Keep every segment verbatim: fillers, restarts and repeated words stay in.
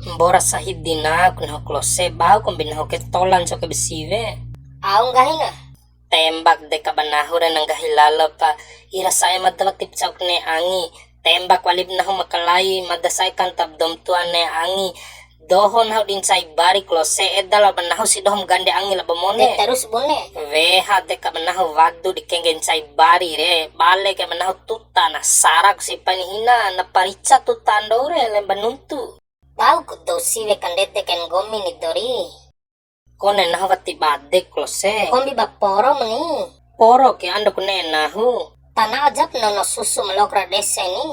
Mbora sahidi nahu ku nahu Klose, bau kombi nahu ke tolan coke besiwe. Au nggahina. Tembak deka ba nahu re na nggahi lalo pa, ira sa'e mada wati cauk ne'e angi, tembak wali ba nahu makalai, mada sa'e kanta ba dou ma tua ne'e angi, doho nahu di ncai bari Klose, eda lalo ba nahu si doho ma gande angi labo mone. De terus bune. Weha deka ba nahu wadu di kengge ncai bari re, bale ke ba nahu tuta na saraku si pani hina, na parica tuta ndou re, lemba nuntu. Bau ku dou siwe kandede kain nggomi ni Dori. Kone nahu wati bade Klose. Kombi ba poro meni. Poro ke ando ku ne'e nahu. Tana'o jap nono susu ma loa ra dese ni.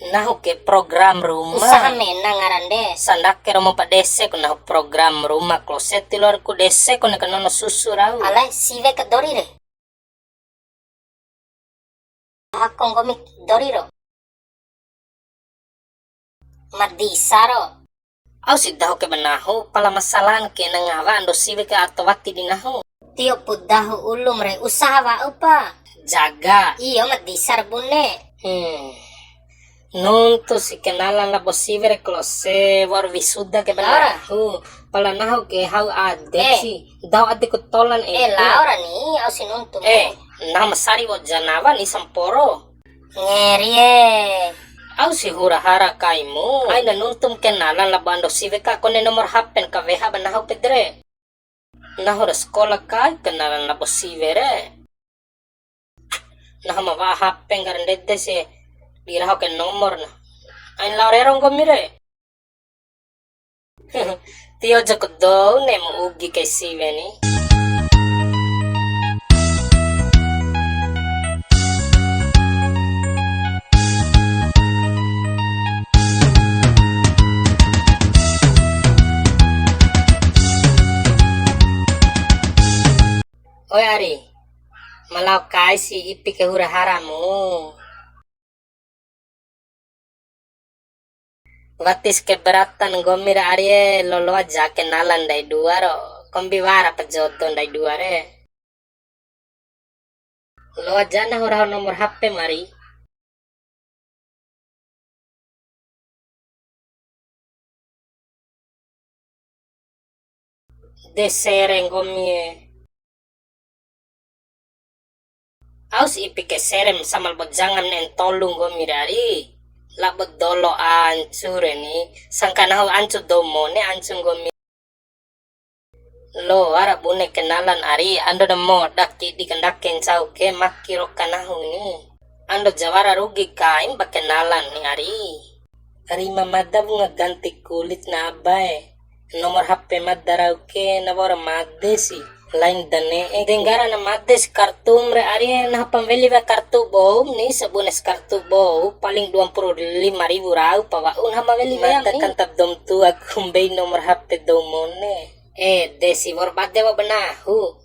Nahu ke program ruma. Usaha mena ngaran de. Sandake romo pa dese ku nahu program ruma Klose, tiloa ku dese kone ka nono susu rau. Alae siwe ka Dori re. Hako nggomi Dori ro. Madisa ro. Au si dahu ke ba nahu, pala masalan ke na ngawa ando siwe ke ato wati di nahu. Tio pu dahu ulum re, usaha wa'u pa. Jaga. Iyo, madisa ra bune. Hmm. Nuntu si kenalan labo siwe re Klose, wa'ur wisuda ke ba nahu. Pala nahu ke hau ade si. Dahu ade ku tolan ede. Eh, lao ra ni, au si nuntu. Eh, nahu ma sari wa'u janawa ni samporo. Ngeri e. Au si hura hara kaimu. Aina nuntum kenalan labo ando siwe ka, kone nomor H P-na ka weha ba nahu pede re. Nahu ra sekola kai kenalan labo siwe re. Nahu ma wa'a H P nggara ndede si di raho ke nomorna. Aina lao rero nggomi re. Tio joko dou ne'e mu ugi kai siwe ni. Oe ari, ma lao kai si ipi ke hura haramu. Watis keberatan nggomi ra ari e, loloa ja kenalan ndai dua ro, kombi wara pa jodo ndai dua re. Loa ja nahu raho nomor H P mu ari. De sere nggomi e. Au si ipi ke sere ma sama labo janga ma ne'e ntolu nggomi re ari. Labo dolo ancu re ni. Sangka nahu ancu dou mone ancu nggomi. Loa ra bune kenalan ari, ando na moda kidi kandake ncau ke maki roka nahu ni. Ando ja wara rugi kaim ba kenalan ni ari. Rima mada wunga ganti kulit na abae. Nomor H P mada rau ke na wa'ura made si. Lain da ne'e. De nggara na made si kartum re ari e, nahu pa ma weli wea kartu boum ni, sabune si kartu bou, paling dua puluh lima ribu rau pa wa'u nahu ma weli wea ni. Mada kanta ba dou ma tua ku mbei nomor H P dou mone. Ede si wa'ur bade wa'u ba nahu.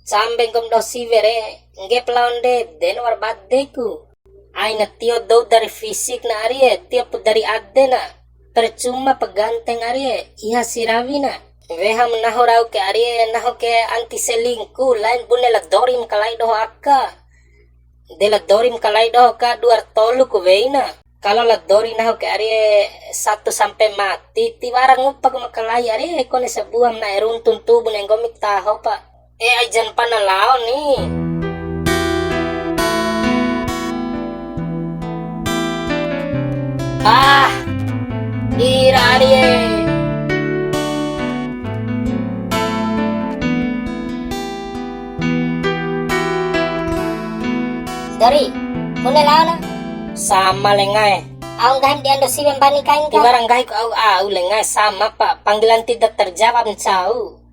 Cambe nggomi doho siwe re, ngge'ep lao ndede na wa'ur bade ku. Aina tio dou dari fisik na ari e, tio pu dari ade na. Percuma pa ganteng ari e, iha si rawi na. Weha mu nahu rau ke ari e, nahu ke anti selingkuh, lain bune la Dori ma kalai doho aka. De la Dori ma kalai doho ka dua ra tolu ku wei na. Kalo la Dori nahu ke ari e, satu sampe mati, tiwara ngupa ku ma kalai ari e, kone sabua ma na'e runtu tubu ne'e nggomi taho pa. E, ai jan pana lao ni. Ah, ira ari e. Dori, bune lao na. Sama lenga e. Au nggahim di ando siwe mbani kain ka. Tiwara nggahiku au, au lenga e, sama pa. Panggilan tidak terjawab ncau.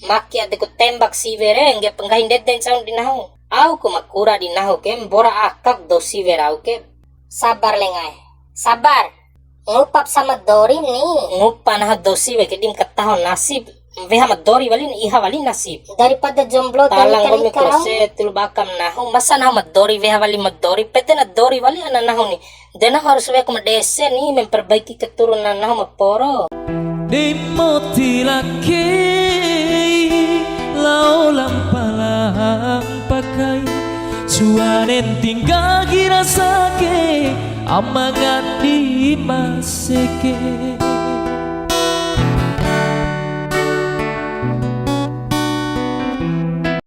Maki ade ku tembak siwe re, ngge'ep nggahi ndede ncaun di nahu. Au ku ma kura di nahu ke, mbora akak dou siwe rau ke. Sabar lenga e. Sabar. Ngupap sama Dori ni. Ngupa nahu dou siwe ke, di ma kataho nasib. Weha ma Dori wali ni, iha wali nasib. Daripada jomblo. Tala nggomi nika-nika rau. Klose, tilu bakam nahu. Masa nahu ma Dori, weha wali ma Dori. Pede na Dori wali ana nahu ni. De nahu harus weha ku ma dese ni, memperbaiki keturunan nahu ma poro. Di moti lakei lao lampa-lampa kai, cuanen tinggal gira sake, amangan di maseke.